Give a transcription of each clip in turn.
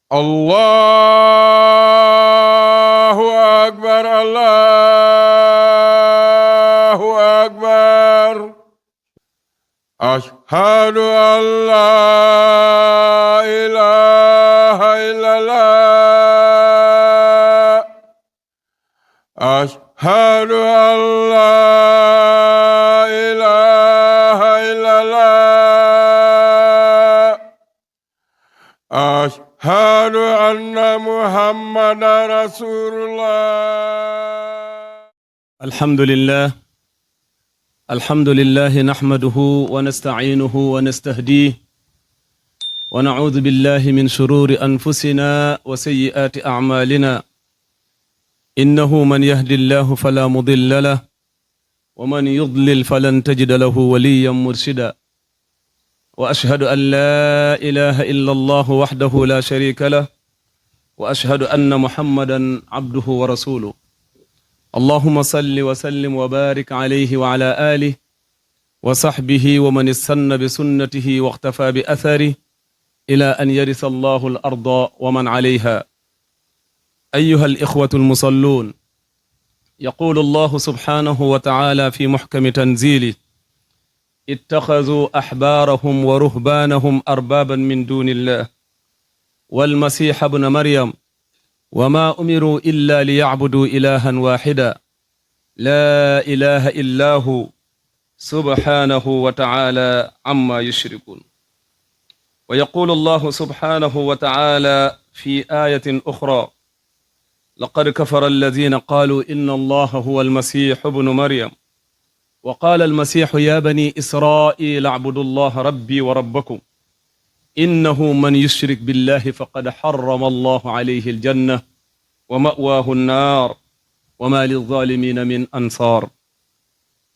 الله أكبر الله أكبر أشهد أن لا إله إلا الله أشهد أن لا إله إلا الله أشهد أن محمدا رسول الله. الحمد لله نحمده ونستعينه ونستهديه ونعوذ بالله من شرور أنفسنا وسيئات أعمالنا إنه من يهدي الله فلا مضل له ومن يضلل فلن تجد له وليا مرشدا وأشهد أن لا إله إلا الله وحده لا شريك له وأشهد أن محمدا عبده ورسوله اللهم صل وسلم وبارك عليه وعلى آله وصحبه ومن استنى بسنته واقتفى بأثره إلى أن يرث الله الأرض ومن عليها. أيها الإخوة المصلون، يقول الله سبحانه وتعالى في محكم تنزيله: اتخذوا أحبارهم ورهبانهم أربابا من دون الله والمسيح ابن مريم وما أمروا إلا ليعبدوا إلها واحدا لا إله إلا هو سبحانه وتعالى عما يشركون. ويقول الله سبحانه وتعالى في آية أخرى: لقد كفر الذين قالوا إن الله هو المسيح ابن مريم وقال المسيح يا بني إسرائيل اعبدوا الله ربي وربكم إنه من يشرك بالله فقد حرم الله عليه الجنة ومأواه النار وما للظالمين من أنصار.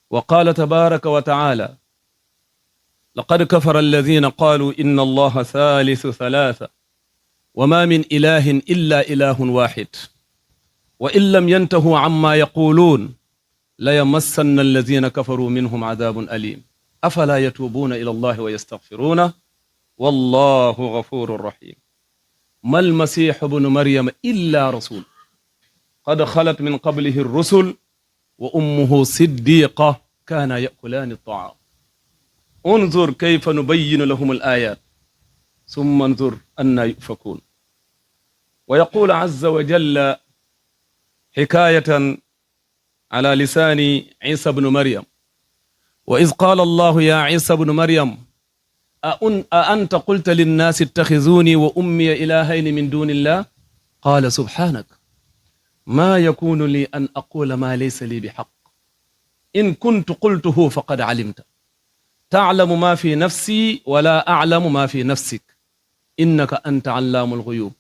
وقال تبارك وتعالى: لقد كفر الذين قالوا إن الله ثالث ثلاثة وما من إله إلا إله واحد وإن لم ينتهوا عما يقولون ليمسن الذين كفروا منهم عذاب أليم أفلا يتوبون إلى الله ويستغفرونه والله غفور رحيم. ما المسيح ابن مريم إلا رسول قد خلت من قبله الرسل وأمه صديقة كانا يأكلان الطعام انظر كيف نبين لهم الآيات ثم انظر أنا يؤفكون. ويقول عز وجل حكاية على لسان عيسى بن مريم: وإذ قال الله يا عيسى بن مريم أأنت قلت للناس اتخذوني وأمي إلهين من دون الله قال سبحانك ما يكون لي أن أقول ما ليس لي بحق إن كنت قلته فقد علمت تعلم ما في نفسي ولا أعلم ما في نفسك إنك أنت علام الغيوب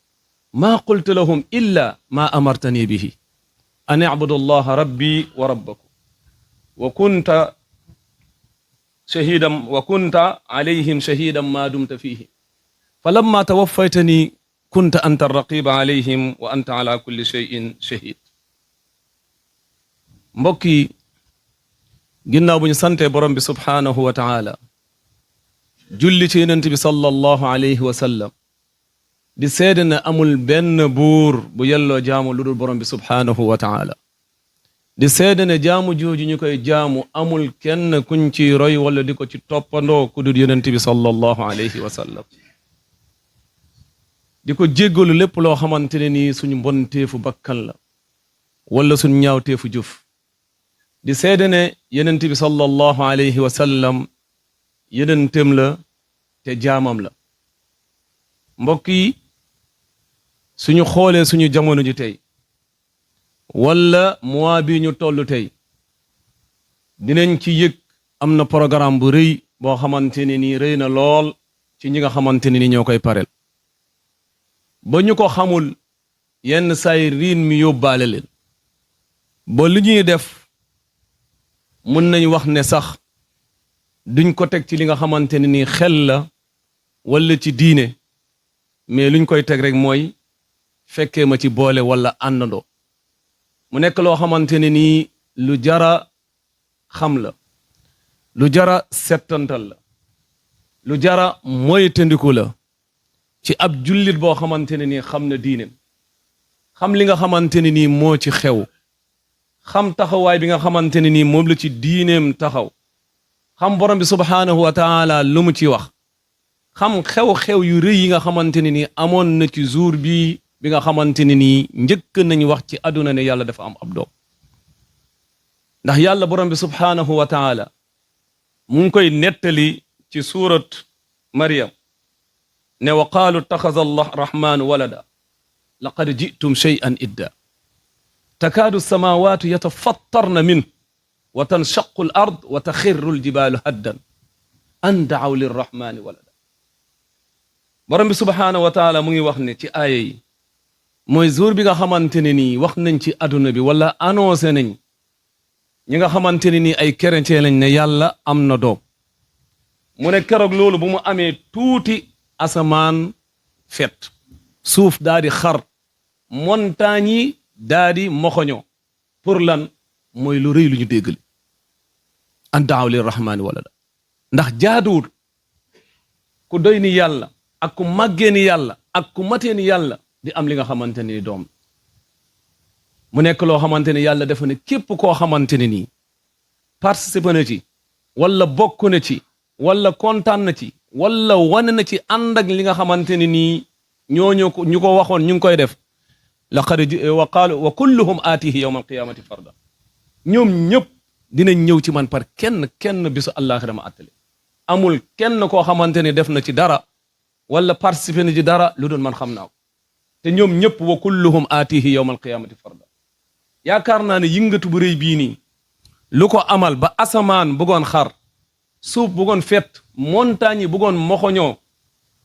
ما قلت لهم إلا ما أمرتني به أن اعبدوا الله ربي وربكم وكنت عليهم شهيدا ما دمت فيه فلما توفيتني كنت أنت الرقيب عليهم وأنت على كل شيء شهيد. mbokk yi ginnaaw bu ñu sante borom bi subhaanahu wa taala julli ci yonent bi sallallahu alayhi wa sallam di seede ne amul benn buur bu yelloo jaamu lu dul borom bi subhaanahu wa taala di seede ne jaamu jooju ñu koy jaamu amul kenn kuñ ci roy wala di ko ci toppandoo ku dul yonent bi sallallahu alayhi wa sallam di ko jéggalu lépp loo xamante ne nii suñu mbonteefu bakkan la wala suñu ñaawteefu jëf di seede ne yonent bi sallallahu alayhi wa sallam yonentam la te jaamam la. mbokk yi suñu xoolee suñu jamono ji tey wala mois bi ñu toll tey dinañ ci yëg am na programme bu rëy boo xamante ne nii rëy na lool ci ñi nga xamante ne ni ñoo koy pareel ba ñu ko xamul yenn saay riin mi yóbbaale leen ba li ñuy def mun nañ wax ne sax duñ ko teg ci li nga xamante ne nii xel la wala ci diine mais luñ koy teg rek mooy fekkee ma ci boole wala àndandoo mu nekk loo xamante ne nii lu jara xam la lu jara settantal la lu jara moytandiku la ci ab jullit boo xamante ne nii xam na diineem xam li nga xamante ne nii moo ci xew xam taxawaay bi nga xamante ne nii moom la ci diineem taxaw xam borom bi subhaanahu wa taala lu mu ci wax xam xew-xew yu rëy yi nga xamante ne nii amoon na ci jour bi nga xamante ne nii njëkk nañu wax ci àdduna ne yàlla dafa am ab doom ndax yàlla borom bi subhaanahu wa taala mu ngi koy nettali ci suurat Maryam ne wa qaalu ittaxaza allah rahmaanu walada laqad ji'tum shay'an idda takaadu samaawaatu yatafattarna minhu wa tanshaqu al ard wa taxirru al jibaalu haddan an da'aw lirrahmaani walada borom bi subhaanahu wa taala mu ngi wax ne ci aaya yi mooy jour bi nga xamante ne nii wax nañ ci àdduna bi wala annoncé nañ ñi nga xamante ne nii ay chrétien lañ ne yàlla am na doom mu ne keroog loolu bu mu amee tuuti asamaan fet suuf daa di xar montagne yi daa di moxoño pour lan mooy lu rëy lu ñu déggali an daaw li rahmaani walada ndax jaaduwul ku doy ni yàlla ak ku màggee ni yàlla ak ku matee ni yàlla di am li nga xamante ni doom mu nekk loo xamante ne yàlla dafa ne képp koo xamante ne nii participé na ci wala bokk na ci wala kontaan na ci wala wane na ci ànd ak li nga xamante ne nii ñu ko waxoon ñu ngi koy def laqad wa qaalu wa kulluhum aatihi yawma alqiyamati farda ñoom ñëpp dinañ ñëw ci man par kenn bisu àllaaxira ma attale amul kenn koo xamante ne def na ci dara wala participé na ci dara lu doon man xam naa ko te ñoom ñëpp wa kulluhum aatihi yawma alqiyamati farda yaakaar naa ne yëngatu bu rëy bii nii lu ko amal ba asamaan bëggoon xar suuf bëggoon fet montagne yi bëggoon moxoñoo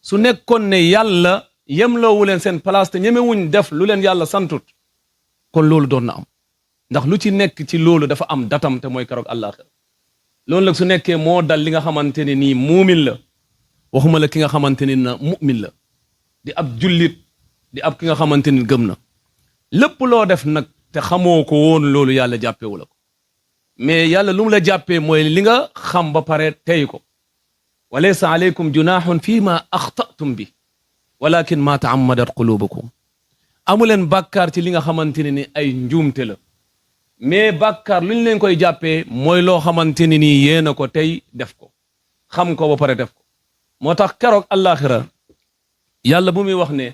su nekkoon ne yàlla yemloowu leen seen place te ñemewuñ def lu leen yàlla santut kon loolu doon na am ndax lu ci nekk ci loolu dafa am datam te mooy keroog àllaaxira loolu nag su nekkee moo dal li nga xamante ne nii muumin la waxuma la ki nga xamante ni na mu'min la di ab jullit di ab ki nga xamante ni gëm na lépp loo def nag te xamoo ko woon loolu yàlla jàppewu la ko mais yàlla lu mu la jàppee mooy li nga xam ba pare tey ko wa laysa alaykum junahun fi ma axtatum bi walakin ma taammadat qulubukum amuleen bàkkaar ci li nga xamante ne ni ay njuumte la mais bàkkaar lu ñu leen koy jàppee mooy loo xamante ne nii yéena ko tey def ko xam ko ba pare def ko moo tax keroog àllaaxira yàlla bu muy wax ne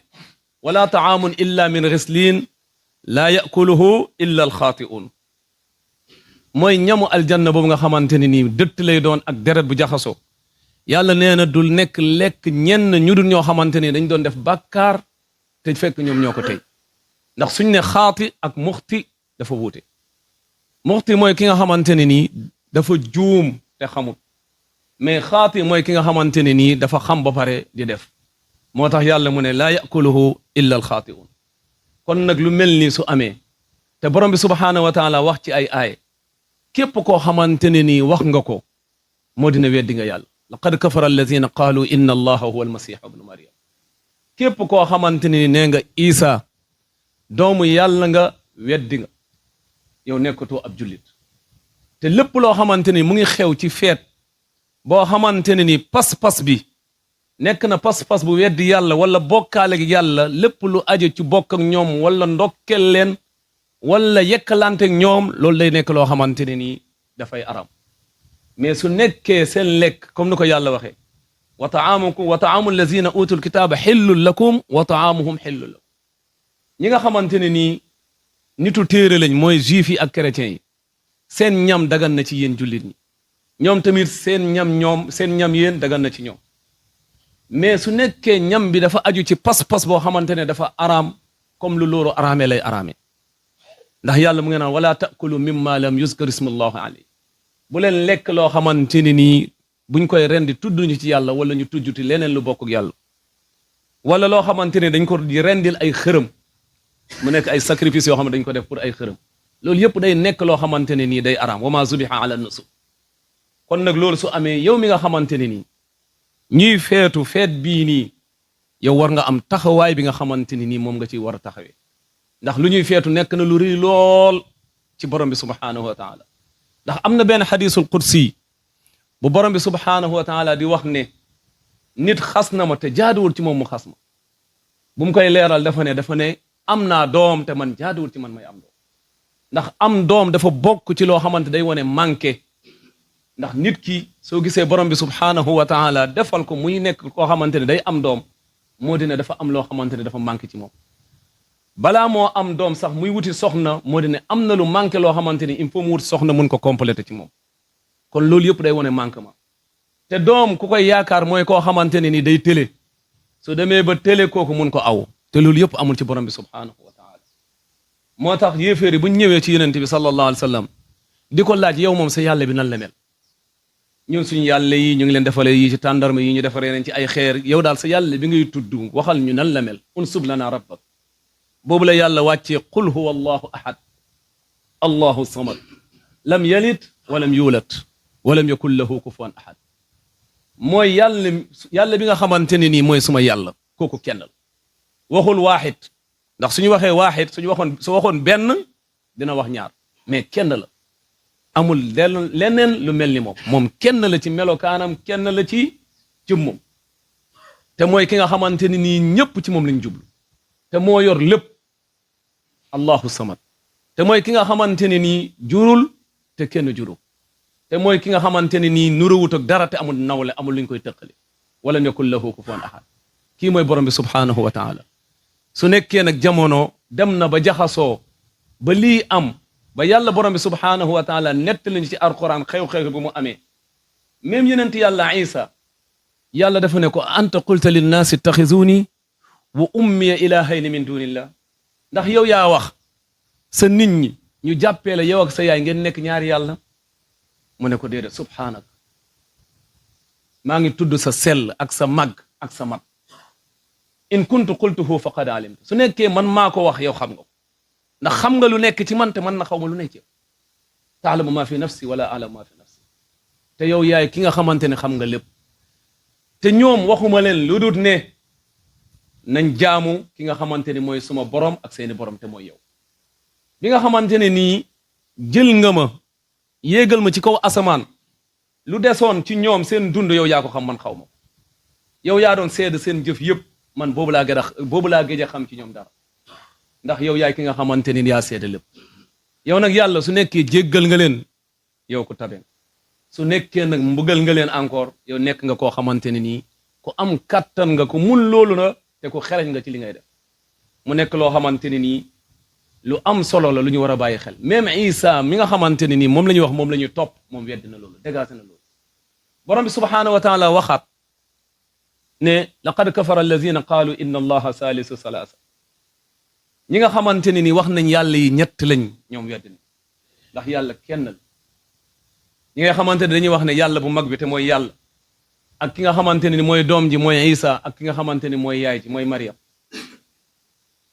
wala taamun illa min ghislin laa yakuluhu illa alxaati'un mooy ñamu aljanna boobu nga xamante ne nii dëtt lay doon ak deret bu jaxasoo yàlla nee na dul nekk lekk ñenn ñu dul ñoo xamante ne dañ doon def bàkkaar te fekk ñoom ñoo ko tey ndax suñ ne xaati ak muxti dafa wuute muxti mooy ki nga xamante ne nii dafa juum te xamul mais xaati mooy ki nga xamante ne nii dafa xam ba pare di def moo tax yàlla mu ne laa yakuluhu illa alxaati'un kon nag lu mel nii su amee te borom bi subhaanahu wa taala wax ci ay aay képp koo xamante ne nii wax nga ko moo dina weddi nga yàlla laqad kafara alladina qaalu inna allaha huwa almasihu ibnu maryam képp koo xamante ne ni nee nga isa doomu yàlla nga weddi nga yow nekkatoo ab jullit te lépp loo xamante ni mu ngi xew ci feet boo xamante ne ni pas-pas bi nekk na pas-pas bu weddi yàlla wala bokkaale gi yàlla lépp lu aju ci bokk ak ñoom wala ndokkel leen wala yekkalante ak ñoom loolu day nekk loo xamante ne nii dafay aram mais su nekkee seen lekk comme ni ko yàlla waxee wa taamu allazina utul kitaaba xillul lakum wa taamuhum xillul lakum ñi nga xamante ne nii nitu téere lañ mooy juif yi ak chrétiens yi seen ñam dagan na ci yéen jullit ñi ñoom tamit seen ñam yéen dagan na ci ñoom mais su nekkee ñam bi dafa aju ci pas-pas boo xamante ne dafa araam comme lu loolu araamee lay araamee ndax yàlla mu ngi naan wala taakulu mimma lam yuzkar ismullahi alayhi bu leen lekk loo xamante ne nii buñ koy rendi tudduñu ci yàlla wala ñu tujjuti leneen lu bokk ak yàlla wala loo xamante ne dañ ko di rendil ay xërëm mu nekk ay sacrifice yoo xam ne dañ ko def pour ay xërëm loolu yëpp day nekk loo xamante ne nii day araam wa ma zubiha ala nusub kon nag loolu su amee yow mi nga xamante ne nii ñuy feet bii nii yow war nga am taxawaay bi nga xamante ni nii moom nga ci war a taxawee ndax lu ñuy feetu nekk na lu rëy lool ci borom bi subhaanahu wa taala ndax am na benn xadiisul qudsi bu borom bi subhaanahu wa taala di wax ne nit xas na ma te jaaduwul ci moom mu xas ma bu mu koy leeral dafa ne am naa doom te man jaaduwul ci man may am doom ndax am doom dafa bokk ci loo xamante day wane manqué ndax nit ki soo gisee borom bi subhaanahu wa taala defal ko muy nekk koo xamante ne day am doom moo di ne dafa am loo xamante ne dafa manqué ci moom balaa moo am doom sax muy wuti soxna moo di ne am na lu manqué loo xamante ni il faut mu wuti soxna mun ko complété ci moom kon loolu yëpp day wane manquement te doom ku koy yaakaar mooy koo xamante ne ni day télé su demee ba télé kooku mun ko aw te loolu yëpp amul ci borom bi subhaanahu wa taala moo tax yéeféeri bu ñu ñëwee ci yonent bi sallallahu alayhi wa sallam di ko laaj yow moom sa yàlla bi nan la mel ñun suñu yàlla yi ñu ngi leen defalee yi ci tàndarma yi ñu defaree leen ci ay xeer yow daal sa yàlla bi ngay tudd waxal ñu nan la mel unsub lana rabbak boobu la yàlla wàccee qul huwa allahu ahad allahu samad lam yalid walam yuulat walam yakun lahu kufuwan ahad mooy yàlla bi nga xamante ne nii mooy suma yàlla kooku kenn la waxul waaxid ndax suñu waxee waaxid su waxoon benn dina wax ñaar mais kenn la amul leneen lu mel ni moom kenn la ci melokaanam kenn la ci jëmmam te mooy ki nga xamante ni nii ñëpp ci moom lañ jublu te moo yor lépp allahu samad te mooy ki nga xamante ne nii jurul te kenn juru te mooy ki nga xamante ne nii nuruwut ak dara te amul nawle amul luñ koy tëqali walam yakun lahu kufuwan ahad kii mooy borom bi subhaanahu wa taala su nekkee nag jamono dem na ba jaxasoo ba lii am ba yàlla borom bi subhaanahu wa taala nett lañu ci alquran xew-xew bu mu amee même yonent yàlla isa yàlla dafa ne ko anta qulta linnaasi ittaxizuni wa ummiya ilahayni min dunillah ndax yow yaa wax sa nit ñi ñu jàppee la yow ak sa yaay ngeen nekk ñaari yàlla mu ne ko déedéet subhaanak maa ngi tudd sa sell ak sa màgg ak sa mat in kuntu qultuhu faqad alimtu su nekkee man maa ko wax yow xam nga ko ndax xam nga lu nekk ci man te man na xaw ma lu nekk ci yow taalamu maa fi nafsi wala alamu maa fi nafsi te yow yaay ki nga xamante ne xam nga lépp te ñoom waxuma leen lu dut ne nañ jaamu ki nga xamante ne mooy suma borom ak seeni borom te mooy yow bi nga xamante ne nii jël nga ma yéegal ma ci kaw asamaan lu desoon ci ñoom seen dund yow yaa ko xam man xaw ma yow yaa doon seede seen jëf yëpp man boobu laa gëj a xam ci ñoom dara ndax yow yaay ki nga xamante ni yaa seede lépp yow nag yàlla su nekkee jéggal nga leen yow ku tabe su nekkee nag mbugal nga leen encore yow nekk nga koo xamante ne nii ku am kattan nga ku mun loolu na te ku xereñ nga ci li ngay def mu nekk loo xamante ne nii lu am solo la lu ñu war a bàyyi xel même Isa mi nga xamante ne nii moom la ñuy wax moom la ñuy topp moom weddi na loolu dégagé na loolu borom bi subhaanahu wa taala waxaat ne laqad kafara allazina qaalu inna allaha salisu salaasa ñi nga xamante ne nii wax nañ yàlla yi ñett lañ ñoom weddi na ndax yàlla kenn la ñi nga xamante ne dañuy wax ne yàlla bu mag bi te mooy yàlla ak ki nga xamante ne ni mooy doom ji mooy Isa ak ki nga xamante ni mooy yaay ji mooy Maryam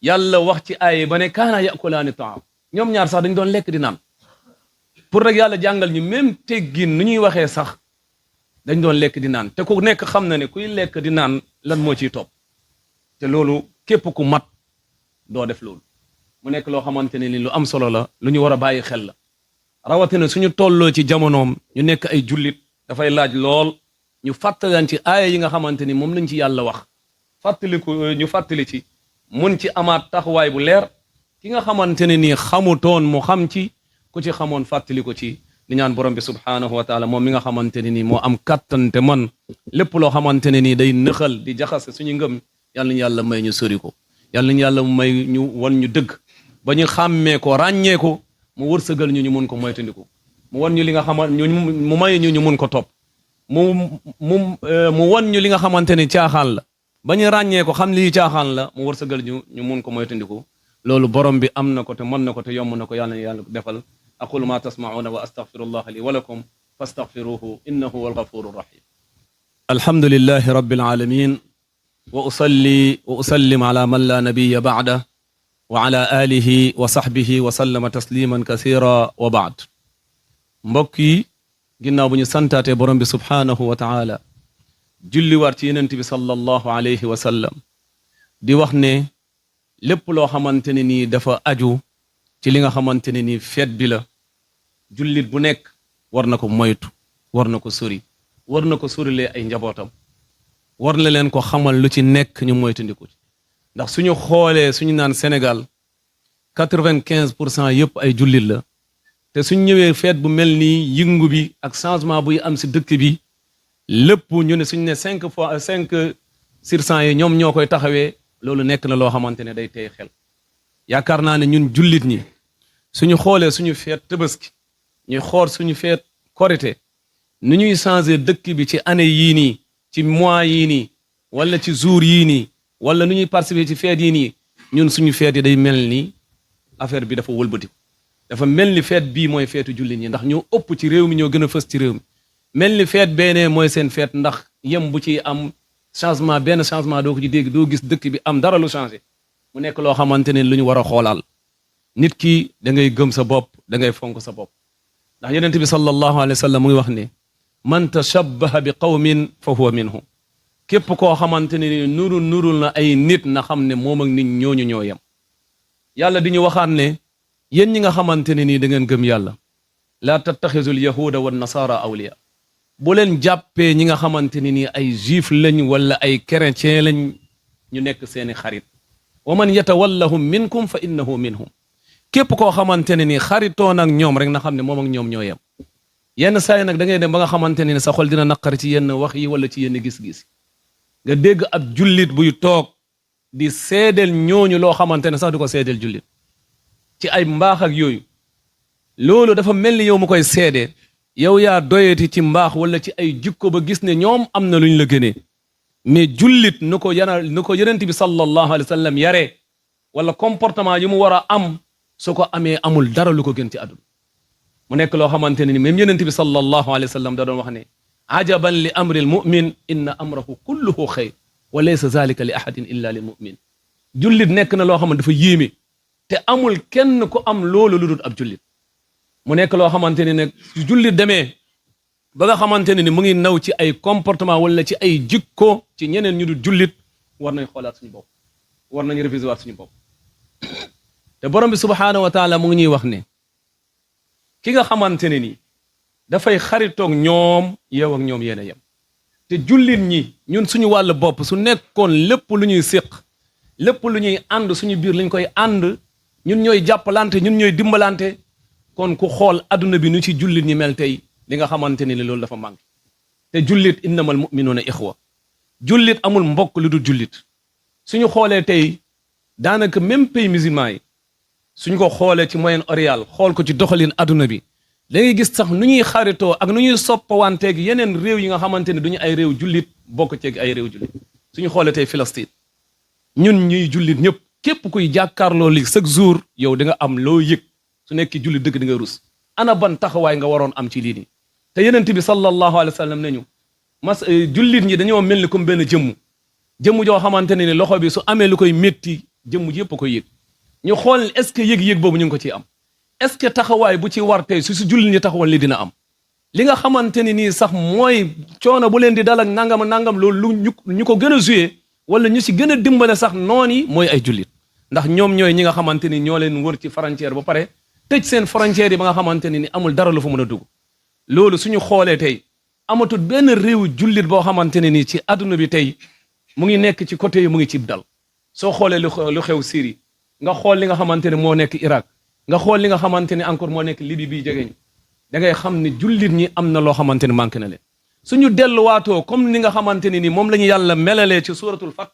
yàlla wax ci ay ba ne kaana yakulaani taam ñoom ñaar sax dañ doon lekk di naan pour rek yàlla jàngal ñu même teggin nu ñuy waxee sax dañ doon lekk di naan te ku nekk xam na ne kuy lekk di naan lan moo ciy topp te loolu képp ku mat doo def loolu mu nekk loo xamante ne ni lu am solo la lu ñu war a bàyyi xel la rawatina suñu tolloo ci jamonoom ñu nekk ay jullit dafay laaj lool ñu fàttalan ci aaya yi nga xamante ni moom lañ ci yàlla wax ñu fàttali ci mun ci amaat taxawaay bu leer ki nga xamante ne nii xamutoon mu xam ci ku ci xamoon fàttali ko ci di ñaan borom bi subhaanahu wa taala moom mi nga xamante ne nii moo am kattan te man lépp loo xamante ne nii day nëxal di jaxase suñu ngëm yàlla ñu yàlla may ñu sori ko yàlla ñu yàlla may ñu wan ñu dëgg ba ñu xàmmee ko ràññee ko mu wërsëgal ñu mun ko moytandiku mu wan ñu li nga xamante mu may ñu mun ko topp mu wan ñu li nga xamante ni caaxaan la ba ñu ràññee ko xam lii caaxaan la mu wërsëgal ñu mun ko moytandiku loolu borom bi am na ko te mën na ko te yomb na ko yàlla na yàlla defal aqulu ma tasma'una wa astaghfirullah li wa lakum fastaghfiruhu innahu huwal ghafurur rahim alhamdulillahi rabbil alamin wa usalli wa usallim ala man la nabiyya ba'da wa ala alihi wa sahbihi wa sallama tasliman kathira wa ba'd mbokk yi ginnaaw bu ñu santaatee borom bi subhaanahu wa taala julliwaat ci yenent bi sallallahu alayhi wa sallam di wax ne lépp loo xamante ne nii dafa aju ci li nga xamante ne nii feet bi la jullit bu nekk war na ko moytu war na ko sori war na ko sorilee ay njabootam war na leen ko xamal lu ci nekk ñu moytandiku ci ndax suñu xoolee suñu naan Sénégal 95% yëpp ay jullit la te suñ ñëwee feet bu mel nii yëngu bi ak changement buy am si dëkk bi lépp ñu ne suñ ne 5% yi ñoom ñoo koy taxawee loolu nekk na loo xamante ne day tey xel yaakaar naa ne ñun jullit ñi suñu xoolee suñu feet Tabaski ñuy xool suñu feet Korité ni ñuy changer dëkk bi ci année yii nii ci mois yii nii wala ci jour yii nii wala nu ñuy participer ci feet yii nii ñun suñu feet yi day mel ni affaire bi dafa wëlbati dafa mel ni feet bii mooy feetu jullit ñi ndax ñoo ëpp ci réew mi ñoo gën a fës ci réew mi mel ni feet beenee mooy seen feet ndax yem bu ci am changement benn changement doo ko ci dégg doo gis dëkk bi am dara lu changé mu nekk loo xamante ne lu ñu war a xoolaal nit ki da ngay gëm sa bopp da ngay fonk sa bopp ndax yonent bi sallallahu alayhi wa sallam mu ngi wax ne man tashabbaha bi qawmin fa huwa minhum képp koo xamante ne ni nurul na ay nit na xam ne moom ak nit ñooñu ñoo yem yàlla di ñu waxaat ne yéen ñi nga xamante ne nii da ngeen gëm yàlla laa tattaxisul yahuda wa nasara awliya bu leen jàppee ñi nga xamante ne nii ay juif lañ wala ay chrétien lañ ñu nekk seeni xarit wa man yatawallahum minkum fa innahu minhum képp koo xamante ne nii xaritoon ak ñoom rek na xam ne moom ak ñoom ñoo yem yenn saa yi nag da ngay dem ba nga xamante ne ni sa xol dina naqari ci yenn wax yi wala ci yenn gis-gis nga dégg ab jullit buy toog di seedeel ñooñu loo xamante ne sax du ko seedeel jullit ci ay mbaax ak yooyu loolu dafa mel ni yow mu koy seede yow yaa doyati ci mbaax wala ci ay jikko ba gis ne ñoom am na lu ñu la gënee mais jullit nu ko yonent bi sallallahu alayhi wa sallam yaree wala comportement yi mu war a am su ko amee amul dara lu ko gën ci àdduna mu nekk loo xamante ne ni même yonent bi sallallahu alayhi wa sallam da doon wax ne ajaban li amri al mumin inna amrahu kulluhu xayr wa laysa zalika li ahadin illa lil mumin jullit nekk na loo xam ne dafa yéeme te amul kenn ku am loolu lu dul ab jullit mu nekk loo xamante ne nag su jullit demee ba nga xamante ne ni mu ngi naw ci ay comportement wala ci ay jikko ci ñeneen ñu dul jullit war nañ xoolaat suñu bopp war nañ réviser waat suñu bopp te borom bi subhaanahu wa taala mu ngi ñuy wax ne ki nga xamante ne ni dafay xaritoog ñoom yow ak ñoom yéen a yem te jullit ñi ñun suñu wàll bopp su nekkoon lépp lu ñuy séq lépp lu ñuy ànd suñu biir lañ koy ànd ñun ñooy jàppalante ñun ñooy dimbalante kon ku xool adduna bi nu ci jullit ñi mel tey li nga xamante ne ni loolu dafa manqué te jullit innamal muminuuna ixwa jullit amul mbokk lu dul jullit suñu xoolee tey daanaka même pays musulman yi suñ ko xoolee ci Moyen-Orient xool ko ci doxalin adduna bi da ngay gis sax nu ñuy xaritoo ak nu ñuy soppawanteeg yeneen réew yi nga xamante ne duñu ay réew jullit bokk ceeg ay réew jullit suñu xoolee tey Palestine ñun ñuy jullit ñëpp képp kuy jàkkaarloo li chaque jour yow da nga am loo yëg su nekk jullit dëgg di nga rus ana ban taxawaay nga waroon am ci lii nii te yenent bi sallallahu alayhi wa sallam nañu jullit ñi dañoo mel ni comme benn jëmm joo xamante ne ni loxo bi su amee lu koy métti jëmm ji yëpp a koy yëg ñu xool est-ce que yëg-yëg boobu ñu ngi ko ciy am est-ce que taxawaay bu ci war tey su jullit ñi taxawal li dina am li nga xamante ne nii sax mooy coono bu leen di dal ak nangam loolu ñu ko gën a joué wala ñu si gën a dimbale sax noon yi mooy ay jullit ndax ñoom ñooy ñi nga xamante ni ñoo leen wër ci frontière ba pare tëj seen frontière yi ba nga xamante ne ni amul dara lu fa mën a dugg loolu suñu xoolee tey amatul benn réew jullit boo xamante ne ni ci adduna bi tey mu ngi nekk ci côté yi mu ngi cib dal soo xoolee lu xew Syrie nga xool li nga xamante ne moo nekk Irak nga xool li nga xamante ne encore moo nekk Libye bii jegeñ da ngay xam ne jullit ñi am na loo xamante ne manqué na leen suñu delluwaatoo comme ni nga xamante ne ni moom la ñu yàlla melalee ci suratul Fath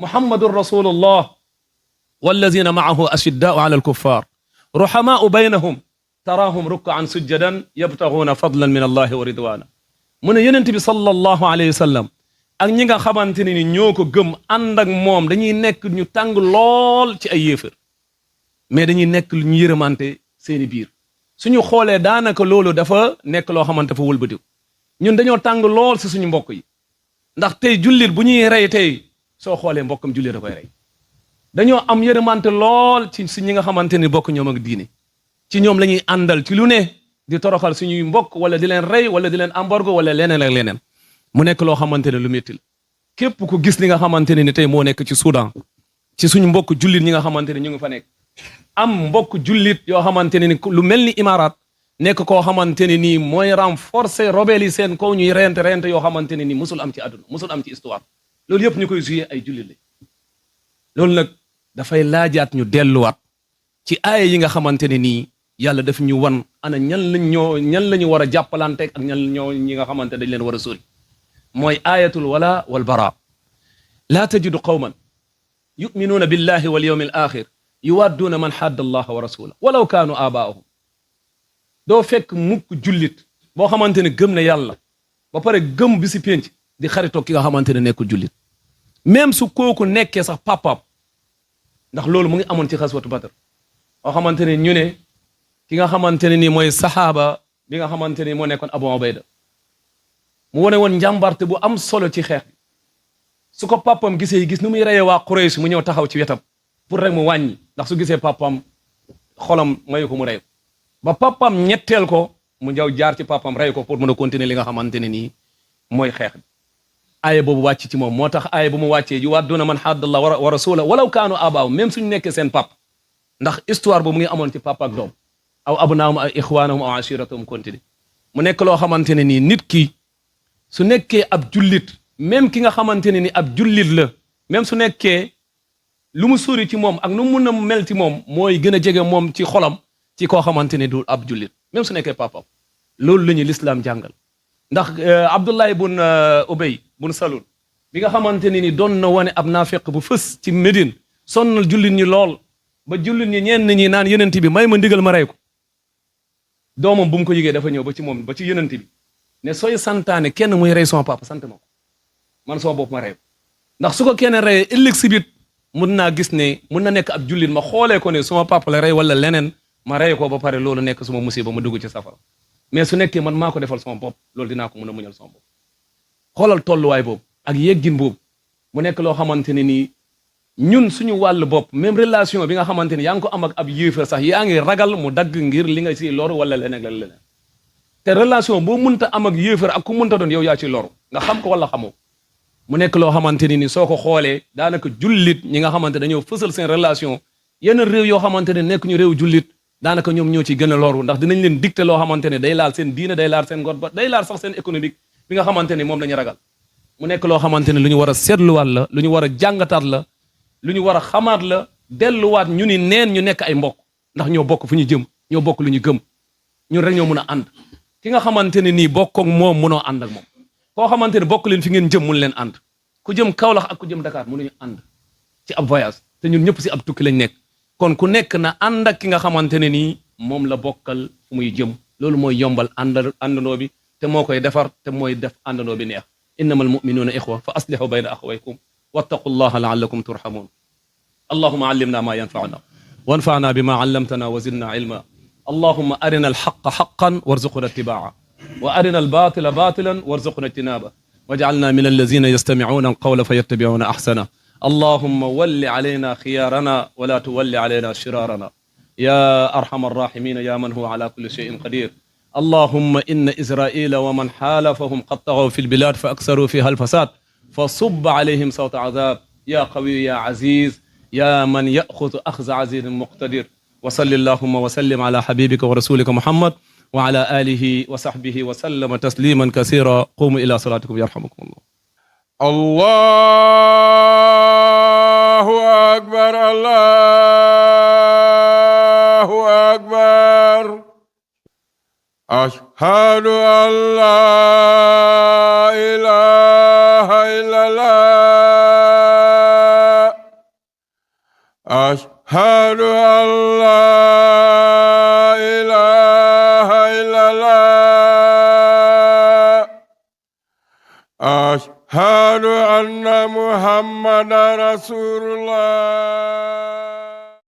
muhammadun rasulullah wallazina maahu ashiddaau ala alkuffar ruhamaau baynahum taraahum rukkaan sujjadan yabtaguuna fadlan min allahi wa ridwana mu ne yonent bi sallallahu alayhi wa sallam ak ñi nga xamante ne ni ñoo ko gëm ànd ak moom dañuy nekk ñu tàng lool ci ay yéefar mais dañuy nekk lu ñu yërëmante seeni biir suñu xoolee daanaka loolu dafa nekk loo xamante fa wëlbatiw ñun dañoo tàng lool si suñu mbokk yi ndax tey jullit bu ñuy rey tey soo xoolee mbokkam jullit da koy rey dañoo am yërëmante lool ci si ñi nga xamante ni bokk ñoom ak diine ci ñoom la ñuy àndal ci lu ne di toroxal suñuy mbokk wala di leen rey wala di leen embargo wala leneen ak leneen mu nekk loo xamante ne lu métti la képp ku gis li nga xamante ne ni tey moo nekk ci Soudan ci suñu mbokk jullit ñi nga xamante ne ñu ngi fa nekk am mbokk jullit yoo xamante ne ni lu mel ni Imaaraat nekk koo xamante ne nii mooy renforcer rebelle yi seen kaw ñuy rente yoo xamante ne nii musul am ci àdduna musul am ci histoire loolu yëpp ñu koy joué ay jullit lañ loolu nag dafay laajaat ñu delluwaat ci aaya yi nga xamante ne nii yàlla daf ñu wan ana ñan la ñu war a jàppalanteeg ak ñi nga xamante dañ leen war a sori mooy ayatul wala wal bara laa tajidu qawman yuminuuna billahi wal yawmi al axir yuwadduuna man xadda allaha wa rasula walaw kaanu abaahum doo fekk mukk jullit boo xamante ne gëm na yàlla ba pare gëm bi si pénc di xaritoo ki nga xamante ne nekkul jullit même su kooku nekkee sax papaam ndax loolu mu ngi amoon ci xaswatu Badr boo xamante ne ñu ne ki nga xamante ne nii mooy saxaaba bi nga xamante ni moo nekkoon Abu Ubayda mu wane woon njàmbarte bu am solo ci xeex bi su ko papam gisee gis nu muy reyee waa Quraysh mu ñëw taxaw ci wetam pour rek mu wàññi ndax su gisee papam xolam mayu ko mu rey ko ba papam ñetteel ko mu jaw jaar ci papam rey ko pour mën a continuer li nga xamante ne nii mooy xeex bi aaya boobu wàcc ci moom moo tax aaya bu mu wàccee yuwadduuna man haddallah wa rasula walaw kaanu abaaw même suñu nekkee seen pap ndax histoire boobu mu ngi amoon ci papa ak doom aw abnaahum aw ixwaanahum aw ashiratum continue mu nekk loo xamante ne nii nit ki su nekkee ab jullit même ki nga xamante ne ni ab jullit la même su nekkee lu mu sori ci moom ak nu mu mun a mel ci moom mooy gën a jege moom ci xolam ci koo xamante ne du ab jullit même su nekkee papam loolu la ñu lislaam jàngal ndax Abdullah bun Ubay bun Salul bi nga xamante ne ni doon na wane ab naafiq bu fës ci Médine sonnal jullit ñi lool ba jullit ñi ñenn ñi naan yenent bi may ma ndigal ma rey ko doomam bu mu ko yëgee dafa ñëw ba ci moom ba ci yenent bi ne sooy santaane kenn muy rey son papa sant ma ko man sama bopp ma rey ko ndax su ko kenn reyee ëllëg si biit mun naa gis ne mun na nekk ab jullit ma xoolee ko ne suma papa la rey wala leneen ma rey ko ba pare loolu nekk suma musiba ma dugg ci safara mais su nekkee man maa ko defal sama bopp loolu dinaa ko mun a muñal sama bopp xoolal tolluwaay boobu ak yeggin boobu mu nekk loo xamante ne nii ñun suñu wàll bopp même relation bi nga xamante ni yaa ngi ko am ak ab yéefar sax yaa ngi ragal mu dagg ngir li nga si loru wala leneen la leneen te relation boo munta am ak yéefar ak ku munta doon yow yaa ci loru nga xam ko wala xamoo mu nekk loo xamante ni soo ko xoolee daanaka jullit ñi nga xamante dañoo fësal seen relation yenn réew yoo xamante ne nekk ñu réew jullit daanaka ñoom ñoo ci gën a loru ndax dinañ leen dicté loo xamante ne day laal seen diine day laal seen ngor ba day laal sax seen économique bi nga xamante ni moom la ñu ragal mu nekk loo xamante ne lu ñu war a seetluwaat la lu ñu war a jàngataat la lu ñu war a xamaat la delluwaat ñu ni neen ñu nekk ay mbokk ndax ñoo bokk fu ñu jëm ñoo bokk lu ñu gëm ñun rek ñoo mun a ànd ki nga xamante ne nii bokk ak moom munoo ànd ak moom koo xamante ne bokk leen fi ngeen jëm mun leen ànd ku jëm Kaolack ak ku jëm Dakar mënuñu ànd ci ab voyage te ñun ñëpp si ab tukki lañ nekk kon ku nekk na ànd ak ki nga xamante ne nii moom la bokkal fu muy jëm loolu mooy yombal àndandoo bi te moo koy defar te mooy def àndandoo bi neex innamal mu'minuuna ixwa fa aslihu bayna axawaykum wattaqu llaha laallakum turhamun allahuma allimna ma yanfa'una wanfa'na bima allamtana wa zidna ilma allahuma arina alhaqa haqqan warzuqna ittibaa'a wa arina albatila batilan warzuqna ijtinaba waj'alna min allazina yastami'una alqawla fayattabi'una ahsana اللهم ول علينا خيارنا ولا تول علينا شرارنا يا أرحم الراحمين يا من هو على كل شيء قدير اللهم إن إسرائيل ومن حالفهم قد طغوا في البلاد فأكثروا فيها الفساد فصب عليهم صوت عذاب يا قوي يا عزيز يا من يأخذ أخذ عزيز مقتدر وصل اللهم وسلم على حبيبك ورسولك محمد وعلى آله وصحبه وسلم تسليما كثيرا قوموا إلى صلاتكم يرحمكم الله الله أكبر الله أكبر أشهد أن لا إله إلا الله أشهد أن لا إله إلا الله أشهد أن محمد رسول الله